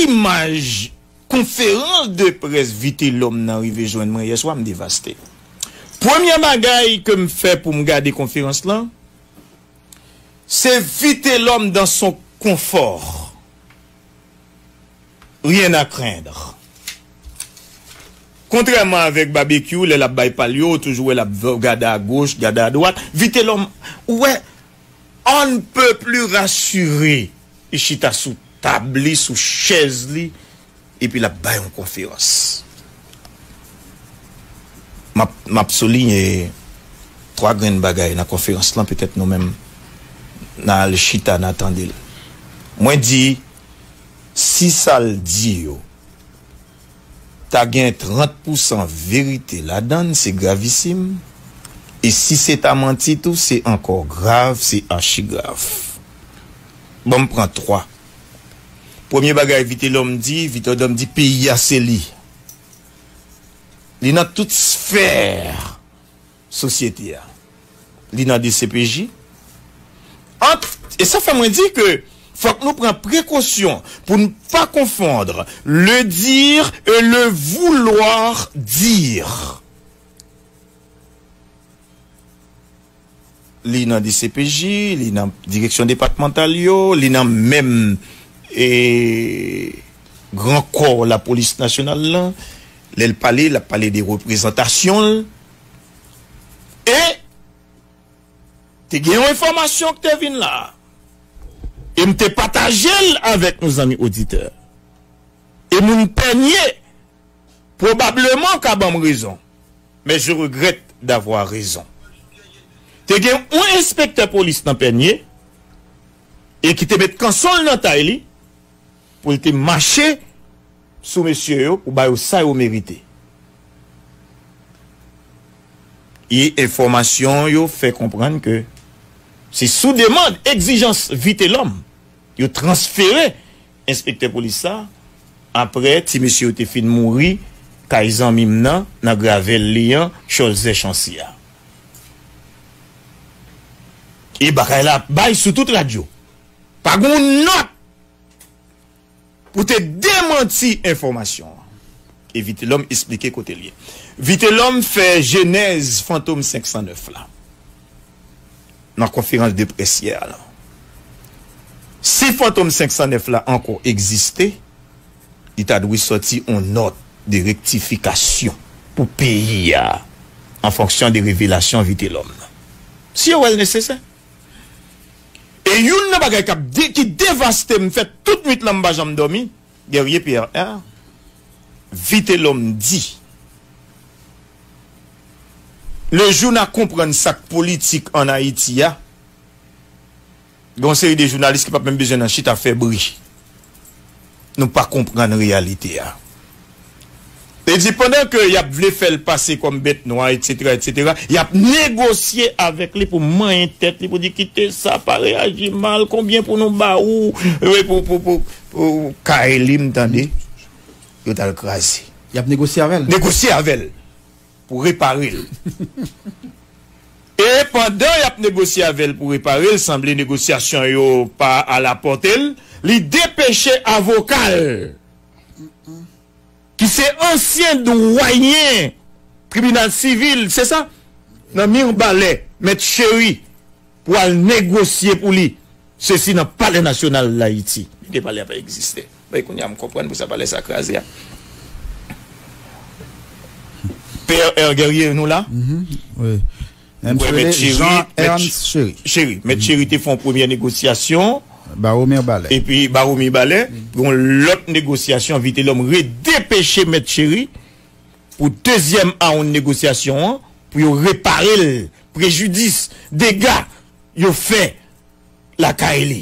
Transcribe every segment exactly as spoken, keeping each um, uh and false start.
imaj konferans de près Vitelhomme nan rive jwenn mwen yèswa, m devaste. Premye bagay ke m fè pou m gade konferans lan, se Vitelhomme dans son confort. Rien à craindre. Kontrèman avèk Babekyou, lè l ap bay pa l yo, ou toujou wè l ap v- gade agoch, gade adwat. Vitelhomme, ou wè, on ne peut plus rassuré. Li chita sou tab li, sou chèz li, epi l ap bay yon konferans. M ap, m ap souliye twa grenn bagay nan konferans lan, petèt nou menm n a al chita, n a tande l. Mwen di, si sa l di yo, ta gen trant pousan verite ladan l, se gravisim. E si se ta manti tou, se ankò grav, se achigrav. Ban m pran twa. Premye bagay Vitelhomme di, Vitelhomme di peyi a se li. Li nan tout sfè sosyete a. Li nan D C P J. Ant, e sa fè mwen di ke fòk nou pran prekosyon pou n pa konfonn le dire et le vouloir dire. Li nan D C P J, li nan direksyon depatmantal yo, li nan menm, e, gran kò lapolis nasyonal lan. Lè l pale, l ap pale de reprezantasyon l. E te gen yon enfòmasyon ki te vin la. E m te pataje l avèk nou, zanmi oditè. E moun Pènye pwobableman ka ban m rezon. Mais je regrette d'avoir raison. Te gen yon enspektè polis nan Pènye e ki te met kanson l nan tay li pou l te mache sou mesye yo pou ba yo sa yo merite. E enfòmasyon yo fè konprann ke se sou demann, egzijans Vitelhomme, yo transfere enspektè polis sa, apre ti mesye yo te fin mouri kay zanmi m nan, nan gravèl li an, Cholzè Chancy a. E bagay la ap bay sou tout radyo. Pa gen yon nòt pou te demanti enfòmasyon an. E Vitelhomme esplike kote l ye. Vitelhomme fè jenèz Fantom senk san nèf la nan konferans de près yè a la. Si Fantom senk san nèf la ankò egziste, li ta dwe sòti yon nòt de rektifikasyon pou peyi a, an fonksyon de revelasyon Vitelhomme nan. Si yo wè l nesesè. E youn nan bagay k ap de- ki devaste m, fè tout nwit lan m pa janm dòmi, Guerrier Pierre R, Vitelhomme di, le jou n a konprann sa k politik ann Ayiti a, gen yon seri de jounalis ki p ap menm bezwen nan chita fè bri. Nou pa konprann reyalite a. Li di, pandan ke y ap vle fè l pase kòm bèt nwa, etsetera, etsetera, y ap negosye avèk li pou manyen tèt li, pou di, kite sa, pa reyaji mal, konbyen pou nou ba ou, e, pou, pou, pou, pou kay li, m tande, yo t al kraze. Y ap negosye avè l? Negosye avè l pou repare l. E pandan y ap negosye avè l pou repare l, sanble negosyasyon yo pa alapòte l, li depeche avoka l, ki se ansyen dwayen tribinal sivil, se sa? Nan Mibalè, Mèt Chéry, pou al negosye pou li. Sesi nan Palè Nasyonal Dayiti. Li te pale a pa egziste. Bay kounye a m konprann pou sa palè sa kraze a. P R R Guerrier, nou la? Mhm, wi. Mwen wè Mèt Chéry, Jean Ernst Chéry. Chéry. Mèt Chéry te fè yon premyè negosyasyon. Bawo Mibalè. Epi Bawo Mibalè, yon lòt negosyasyon, Vitelhomme redepeche Mèt Chéry pou dezyèm awoun negosyasyon an, pou yo repare l, prejidis, dega yo fè lakay li.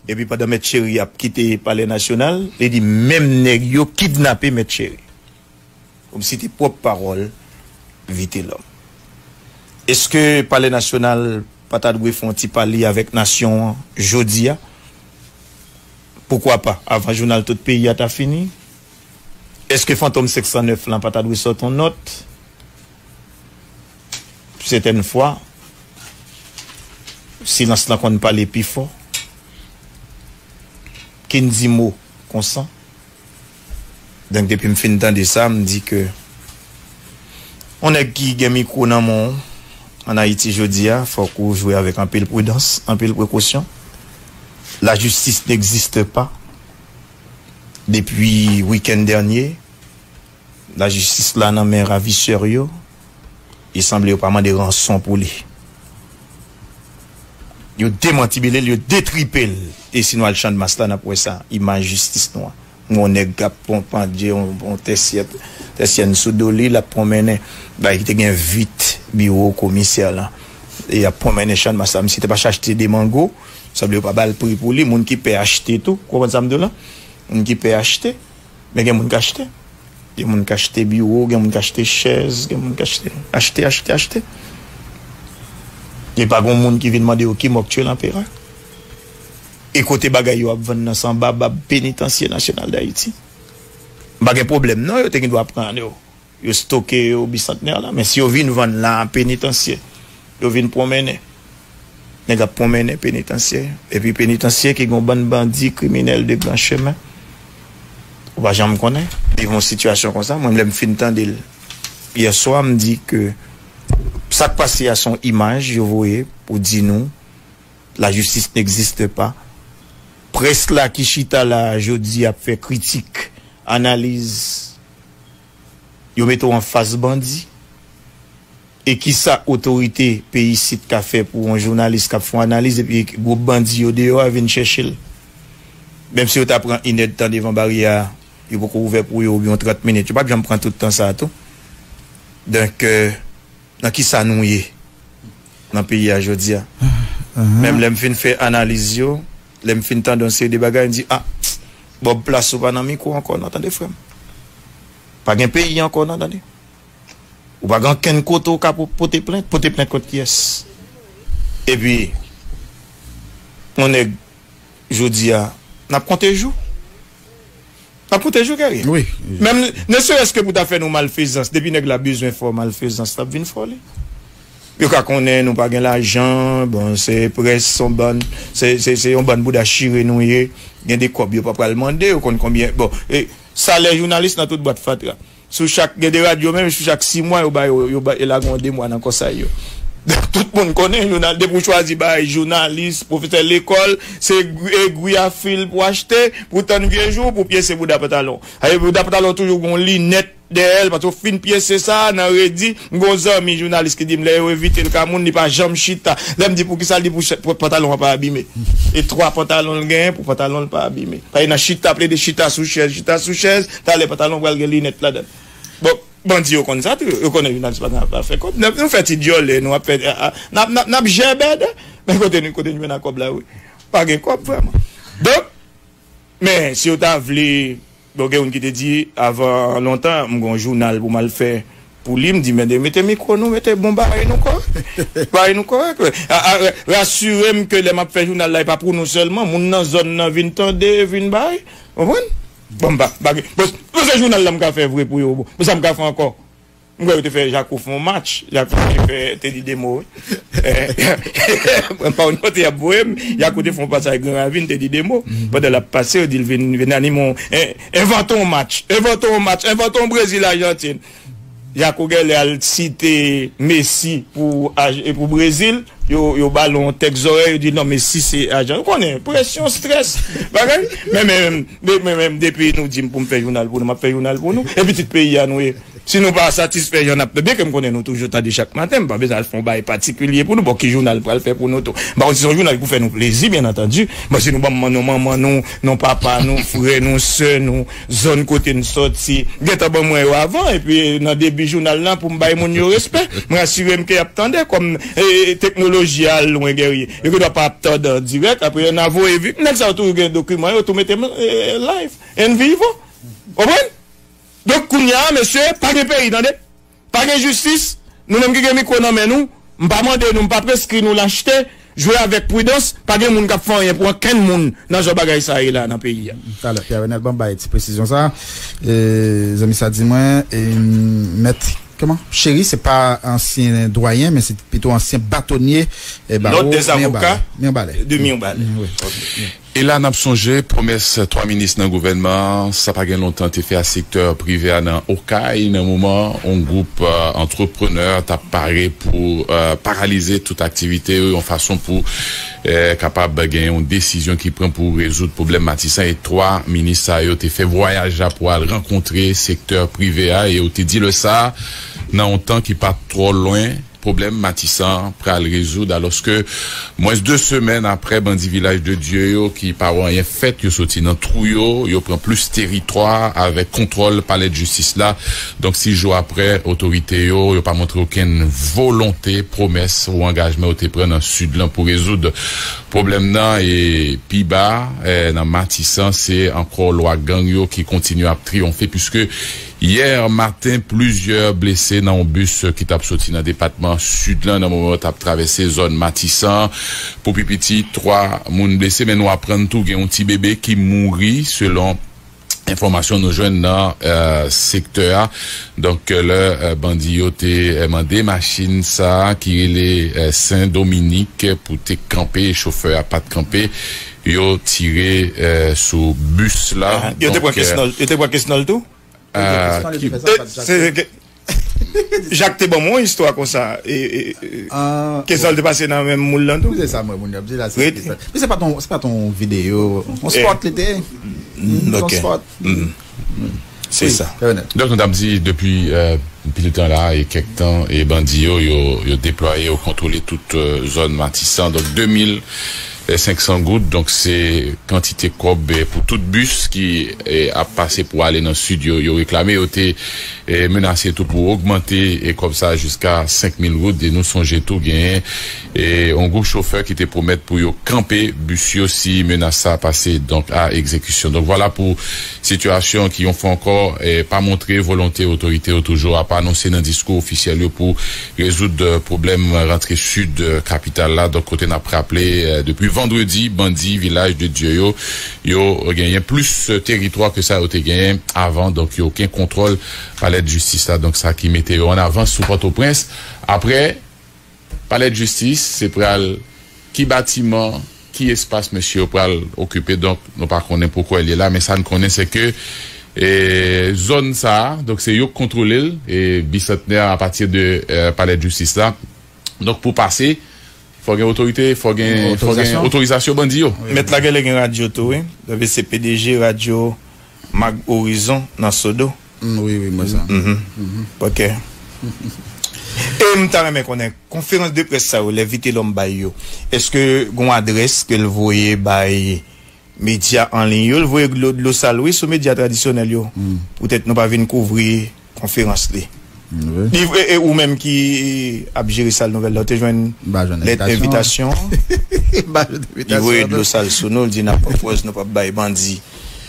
Epi pandan Mèt Chéry ap kite Palè Nasyonal, li di menm nèg yo kidnape Mèt Chéry. Kòmsi te pwòp pawòl Vitelhomme. Èske Palè Nasyonal pa ta dwe fè yon ti pale avèk nasyon an jodi a? Poukwa pa, avan jounal tout peyi a ta fini? Èske Fantom senk san nèf lan pa ta dwe sòt yon nòt? Sètèn fwa, silans lan konn pale pi fò. Kendy Mo konsa. Donk, depi m fin tande sa, m di ke yon nèg ki gen mikwo nan men w ann Ayiti jodi a, fòk ou jwe avèk anpil pridans, anpil prekosyon. La justice n'existe pas. Depi wikenn dènye, lajistis la nan men ravisè yo. Li sanble yo pa mande ranson pou li. Yo demantibile l, yo detripe l. E si nou al Channmas la, n ap wè sa, imaj jistis nou an. Yon nèg k ap pran pandye, yon, yon tèsyè, tèsyèn sou do li, l ap pran mennen. Bagay ki te gen vit biwo komisè la. E y ap pran mennen Channmas la. Misye te pa achte de mango, sanble yo pa ba l pri pou li. Moun ki pè achte tou, ou konprann sa m di w la? Moun ki pè achte. Men gen moun k achte. Gen moun k achte biwo, gen moun k achte chèz, gen moun k achte, achte, achte, achte. E pa gen moun ki vin mande yo ki mò k tiye lanpera. E kote bagay yo ap vann nan, se anba bab Penitansye Nasyonal d Ayiti. M pa gen pwoblèm non, yo te gen dwa pran yo. Yo stoke yo Bisantnè la, men si yo vin vann la Penitansye, yo vin pwomennen. Nèg ap pwomennen Penitansye. Epi Penitansye ki gon bann bandi, kriminèl de gran chemen. Ou pa janm konnen. Li yon sitiyasyon konsa. Mwen, lè m fin tande l yè swa, m di ke sa k pase a se yon imaj yo voye pou di nou, la justice n'existe pas. Près la ki chita la a jodi ap fè kritik, analiz, yo mete w anfas bandi. E kisa otorite peyi isit ka fè pou yon jounalis k ap fè yon analiz epi gwoup bandi yo deyò a vin chèche l? Menm si yo ta pran inèdtan devan baryè a, yo poko ouvè pou yo oubyen yon trant minit. Yo p ap janm pran tout tan sa a tou. Donk, euh, nan kisa nou ye nan peyi a jodi a? Menm lè m fin fè analiz yo, lè m fin tande yon seri de bagay, m di, ah, Bob, plas ou pa nan mikwo ankò non, tande, frè m. Pa gen peyi ankò non, tande. Ou pa gen ankenn kote ou ka po-, pote plent. Pote plent kont kiyès? Epi, yon nèg, jodi a, n ap konte jou. N ap konte jou, Guerrier. Wi. Menm, ne serait-ce que pou ta fè nou malfezans, depi nèg la bezwen fè w malfezans, l ap vin fè w li. Yo ka konnen nou pa gen lajan, bon, se près, se yon bann, se, se, se yon bann bouda chire nou ye, gen de kòb yo pa pral mande, yo konn konbyen, bon, e, salè jounalis nan tout bwat fatra. Sou chak, gen de radyo menm, sou chak sis mwa, yo ba yo, yo ba, yo lage yon de mwa nan kòsay yo. Tout moun konnen, jounal, depi w chwazi bay jounalis, pwofesè lekòl, se egri, egri a fil pou achte, pou tann vye jou, pou pyese bouda pantalon. Sa vle di bouda pantalon toujou gon linèt dèyè l, paske w fin pyese sa, nan redi, m gon zanmi jounalis ki di m, lè yo envite l ka moun, li pa janm chita. Lè m di poukisa, l di pou chè-, pou pantalon an pa abime. E twa pantalon l genyen, pou pantalon l pa abime. Paske nan chita, plede chita sou chèz, chita sou chèz, talè pantalon pral gen linèt ladan l. Bon, bandi yo konn sa tou, yo konnen jounalis pa gen afè kòb. N ap, nou fè ti dyòlè, nou ap fè, a, a, n ap, n ap, n ap jèbèdè. Men kote nou, kote nou jwenn a kòb la, wi. Pa gen kòb, vrèman. Donk, men, si yo ta vle, bon, gen youn ki te di, avan lontan, m gon jounal pou m al fè pou li, m di, men, mete mikwo nou, mete bon bagay nou kòrèk. Bagay nou kòrèk. A, a, rasire m ke lè m ap fè jounal la, e pa pou nou sèlman. Moun nan zòn nan vin tande, vin bay. Konprann? Bon, m pa, m pa gen, bon, bon, se jounal la m ka fè vre pou yo. Bon, sa m ka fè ankò? M kwè yo te fè Jako fè yon match. Jako te fè, te di de mo, wi. Eh, mwen pa konn kote y ap voye m. Jako te fè yon pasaj Gran Ravin, te di de mo. Pandan l ap pase, yo di l vin, vin anime yon, en-, envante yon match. Envante yon match. Envante yon Brezil Ajantin. Jako genlè al site Messi pou Aj-, e pou Brezil. Yo, yo ba l yon tèks zòrèy, yo di, "Non, Messi se ajan." Ou konnen, presyon, strès, bagay. Men, men, men, men, men, depi nou di m pou m fè jounal pou nou, m ap fè jounal pou nou. E pitit peyi a nou ye. Si nou pa satisfè jan n ap, byenke m konnen nou toujou tande chak maten, m pa bezwen al fè yon bagay patikilye pou nou. Bon, ki jounal pral fè pou nou tou? M pa konn si se yon jounal ki pou fè nou plezi, byen antandi. Bon, si nou ban m non manman nou, non papa nou, frè nou, sè nou, zòn kote n sòti, gentan ban mwen yo avan, epi nan debi jounal lan pou m bay moun yo respè. Mwen asire m ke y ap tande, kòm, e, teknoloji a al lwen, Guerrier. Yo gendwa pa ap tande an dirèk, apre yo nan voye vi. Nèg sa yo toujou gen dokiman yo, tou mete, e, live, en vivo. Konprann? Donk, kounye a, mesye, pa gen peyi, tande. Pa gen jistis, nou menm ki gen mikwo nan men nou, m pa mande nou, m pa preskri nou l achte, jwe avèk pridans, pa gen moun k ap fè anyen pou ankenn moun nan jan bagay sa ye la nan peyi a. Talè, Pierre Renel, ban m bay ti presizyon sa. E, zanmi sa di mwen, e, mèt, kòman? Cheri, se pa ansyen dwayen, men se pito ansyen batonye, e, bawo Mibalè. L'ordre des avocats de Mibalè. Mm, wi. Ok. E la, n ap sonje pwomès twa minis nan gouvènman an, sa pa gen lontan, te fè a sektè prive a nan Okay. Nan moman yon gwoup, eh, antreprenè t ap pare pou, eh, paralize tout aktivite yo, yon fason pou, eh, kapab gen yon desizyon ki pran pou rezoud pwoblèm Matisan. E twa minis sa yo te fè vwayaj la pou al rankontre sektè prive a, e yo te di lè sa a, nan yon tan ki pa twò lwen, pwoblèm Matisan pral rezoud, alòske mwens de semèn apre bandi Vilaj de Dye yo ki pa wè anyen fèt, yo soti nan twou yo, yo pran plis teritwa avèk kontwòl palè de jistis la. Donk, sis jou apre, otorite yo, yo pa montre okenn volonte, pwomès ou angajman yo te pran nan sid lan pou rezoud pwoblèm nan. E pi ba, eh, nan Matisan, se ankò lwa gang yo ki kontinye ap triyonfe, piske yè maten, plizyè blese nan yon bis ki t ap soti nan depatman Sid lan nan moman yo t ap travèse zòn Matisan. Pou pi piti, twa moun blese, men nou aprann tou gen yon ti bebe ki mouri, selon enfòmasyon nou jwenn nan, eh, sektè a. Donk, lè, eh, bandi yo te, eh, mande machin sa a ki rele, eh, Sen Dominik pou te kanpe, chofè a pa t kanpe, yo tire, eh, sou bis la. Ah, yo te pran, donk, eh, kesnòl, yo te pran kesnòl tou? Ah, ki... Se, se, Jak te ban mwen yon istwa konsa. E, e, e, kesnòl te pase nan menm moul lan tou. Se sa mwen, moun yo ap di la, se kesnòl. Men se pa ton, se pa ton videyo. On spot li te. Mm, ok. Se sa. Donk, nou t ap di depi, eh, pil tan la, e kèk tan, e bandi yo, yo, yo deplwaye, yo kontwole tout, eh, zòn Matisan. Donk, de mil senk san goud. Donk, se kantite kòb, eh, pou tout bis ki, eh, ap pase pou ale nan sid yo, yo reklame. Yo te, eh, menase tou pou ogmante, eh, kòb sa jiska senk mil goud. E nou sonje tou genyen, eh, yon gwoup chofè ki te pwomèt pou yo kanpe bis yo si menas sa pase, donk, a egzekisyon. Donk, vwala pou sitiyasyon ki, yon fwa ankò, eh, pa montre volonte otorite yo toujou, apa anonse nan diskou ofisyèl yo pou rezoud, eh, pwoblèm rantre sid, eh, kapital la. Donk, kote n ap raple, eh, depi vandredi, bandi Vilaj de Dye yo, yo genyen plis, eh, teritwa ke sa yo te genyen avan. Donk, yo gen kontwòl palè de jistis la. Donk, sa ki mete yo an avans sou Pòtoprens. Apre, palè de jistis, se pral ki batiman, ki espas mesye yo pral okipe. Donk, nou pa konnen poukwa li la, men sa n konnen, se ke, e, zòn sa a, donk, se yo k kontwole l, e, Bisantnè apati de, e, palè de jistis la. Donk, pou pase, fò gen otorite, fò gen, fò gen otorizasyon bandi yo. Wi. Mèt la genlè gen radyo tou, wi. Dapre se P D G radyo Mag Horizon nan Sodo. Mm, wi, wi, m wè sa. Mhm. Mhm. Ok. E m ta renmen konnen, konferans de près sa yo, lè Vitelhomme bay yo, èske gon adrès ke l voye bay medya an liy yo? L voye dlo, dlo sal, wi, sou medya tradisyonèl yo. Mm. Poutèt nou pa vin kouvri konferans li. Mm, wi. Li, e, e ou menm ki ap jere sal nouvèl la, ou te jwenn lèt envitasyon? M pa jwenn envitasyon. M pa jwenn envitasyon, non. Li voye dlo sal sou nou, l di n ap pran pòz nou p ap bay bandi.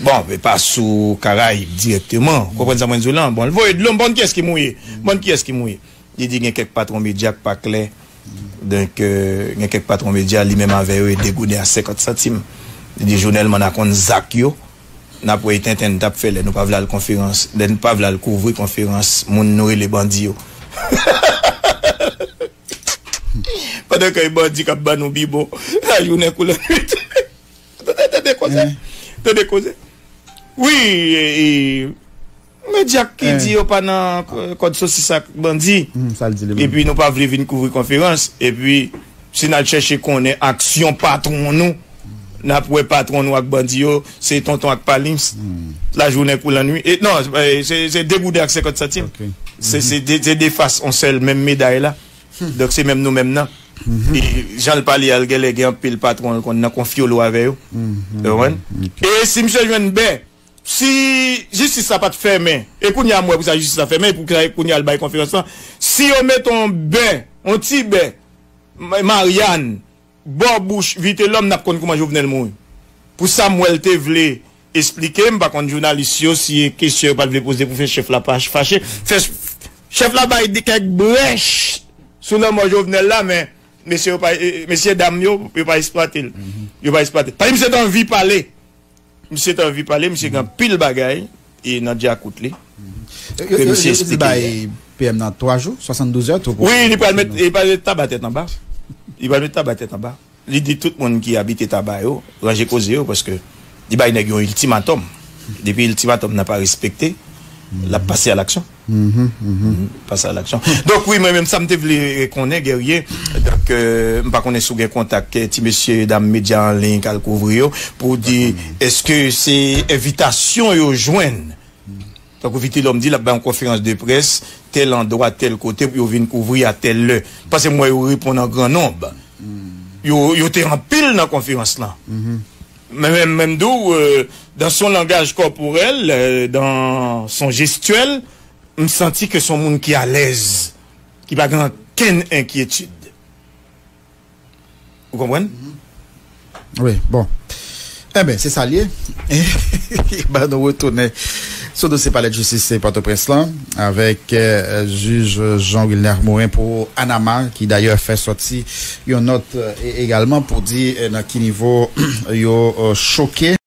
Bon, men pa sou Karayib dirèkteman. Ou konprann sa mwen di w lan? Bon, l voye dlo, m pa konn kiyès ki mouye. M pa konn kiyès ki mouye. Li di gen kèk patwon medya k pa klè. Donk, euh, gen kèk patwon medya, li menm avè yo, e degouden a senkant santim. Li di jounèlman n a konn zak yo. N ap wè e tenten n t ap fè lè nou pa vle al konferans, lè n pa vle al kouvri konferans moun nou rele bandi yo. Pandan ke e bandi k ap ban nou bibo lajounen kou lannwit. Tande, tande koze. Tande koze. Wi, e, e, medya ki di yo pa nan k-, kòd sosis ak bandi. Hmm, sa l di li menm. Epi nou pa vle vin kouvri konferans. Epi, si n al chèche konnen aksyon patwon nou, n ap wè patwon nou ak bandi yo, se tonton ak palimps. Hmm. Lajounen kou lannwit. E, non, e, se, se degouden ak senkant santim. Ok. Se, se de, se de fas on sèl menm meday la. Hmm. Donk, se menm nou menm nan. Mhm. E jan l pale a, l genlè gen anpil patwon l konn nan konfyolo avè yo. Mhm. Ou konprann? Ok. E si misye jwenn bè, si jistis la pa t fèmen, e kounye a m wè pou sa jistis la fèmen, e pou sa kounye a l bay konferans lan, si yo mete yon bè, yon ti bè, Ma-, Marianne, bò bouch Vitelhomme, n ap konn kouman Jovenel mouri. Pou sa m wè l te vle esplike, m pa konn jounalis yo, si e kesyon yo pa t vle poze pou fè chèf la pa fache. Fè ch-, chèf la bay de kèk brèch sou lanmò Jovenel la, men mesye yo pa, e, e, mesye dam yo, yo pa eksplwate l. Mhm. Yo pa eksplwate l. Paske misye te anvi pale. Misye te anvi pale, misye gen anpil bagay e nan djakout li. Mhm. Yo, yo, yo, yo di bay P M nan twa jou, swasanndouz è, tou pou... Wi, li pral met, li pral met taba tèt anba. Li pral met taba tèt anba. li di tout moun ki abite Taba yo, ranje koze yo, paske li bay nèg yon iltimatòm. Depi iltimatòm nan pa respekte, l ap pase a laksyon. Mhm, mhm. Mhm, pase a laksyon. Donk, wi, mwen menm, sa m te vle konnen, Guerrier, donk, euh, m pa konnen si w gen kontak, euh, ti mesye, dam medya an liy k al kouvri yo, pou di, èske se envitasyon yo jwenn? Tankou Vitelhomme di, l ap bay yon konferans de près, tèl andwa, tèl kote, pou yo vin kouvri a tèl lè. Paske m wè yo reponn an gran nonb. Yo, yo te anpil nan konferans lan. Men menm, menm di w, euh, dans son langage corporel, euh, dans son gestuelle, m santi ke se yon moun ki alèz, ki pa gen okenn enkyetid. Ou konprann? Wi, bon. Enben, se sa l ye. Ban nou retounen sou dosye palè jistis Pòtoprens lan avèk euh, jij Jean Wilner Morin pou Anama, ki dayè fè sòti yon nòt euh, egalman pou di euh, nan ki nivo yo euh, choke.